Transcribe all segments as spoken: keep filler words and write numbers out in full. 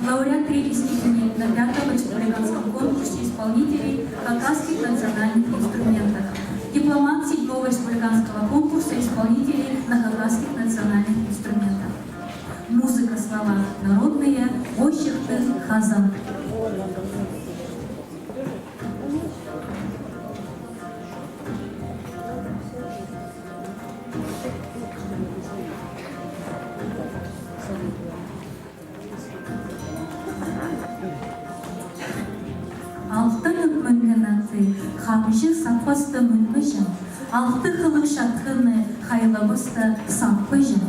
Лауреат третьей степени на пятом республиканском конкурсе исполнителей хакасских национальных инструментов. Дипломант седьмого республиканского конкурса исполнителей на хакасских национальных инструментах. Музыка, слова народные, очерк, хазан. Алтанып мӱнген атты хамҷы саппаста мӱнмеҷең, алты хылых чатхыны хайлабаста саппаҷаң.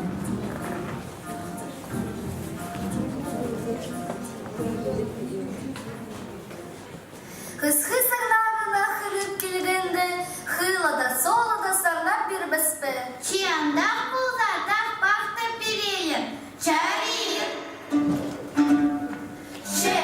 Хысхы сарнадына хынып килгенде, хыла да, сола да сарнап пирбес пе? Че андағ полза, тахпахты пирейін. Чарир. Че.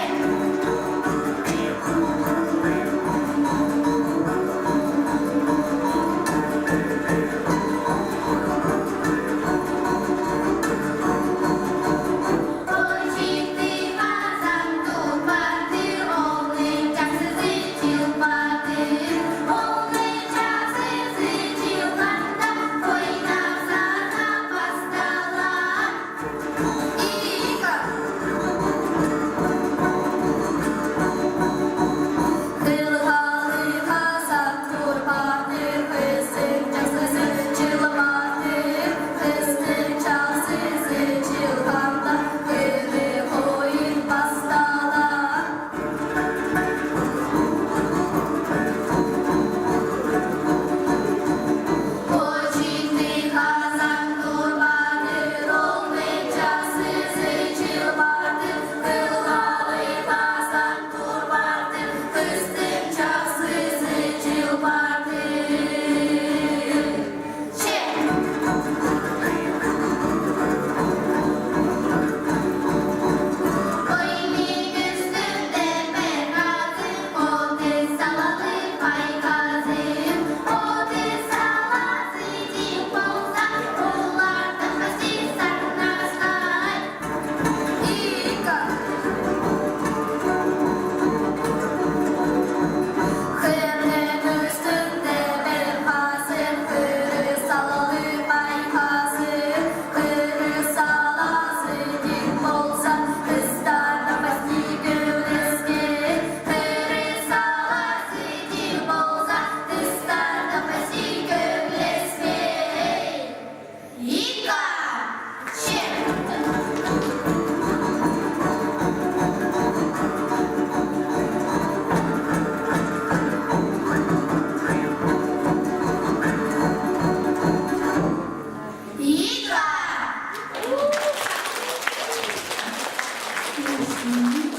Ига!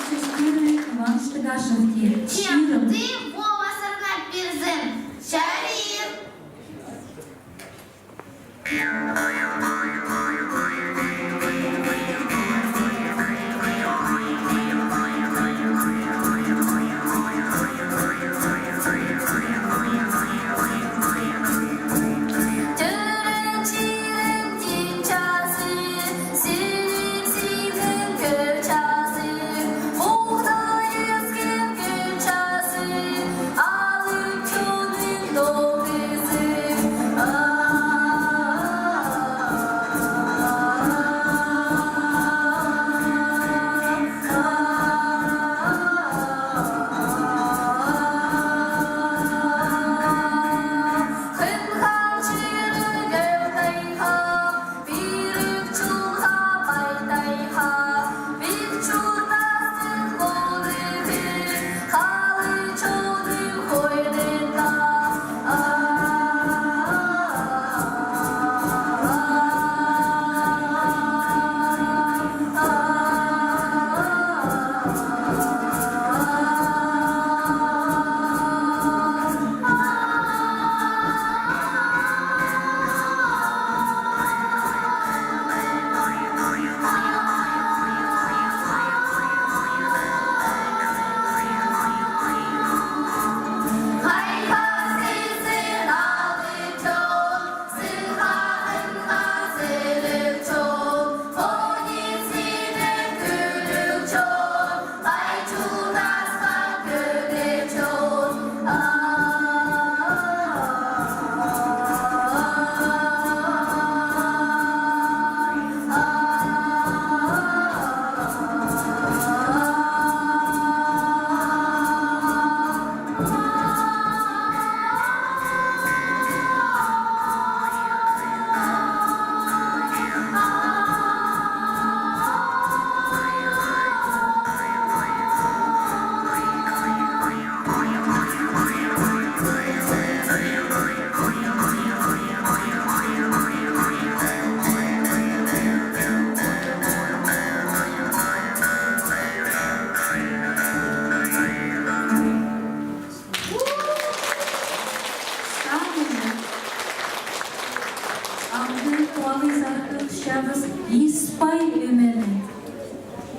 Сӧс пирерге Иван Штыгашевке. Чирім. Тым пу сарнап пирзең. Чарир.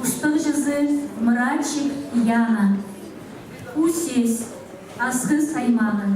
Устағҷызы Мырачик Яна. Ӱс сӧс. Асхыс аймағы.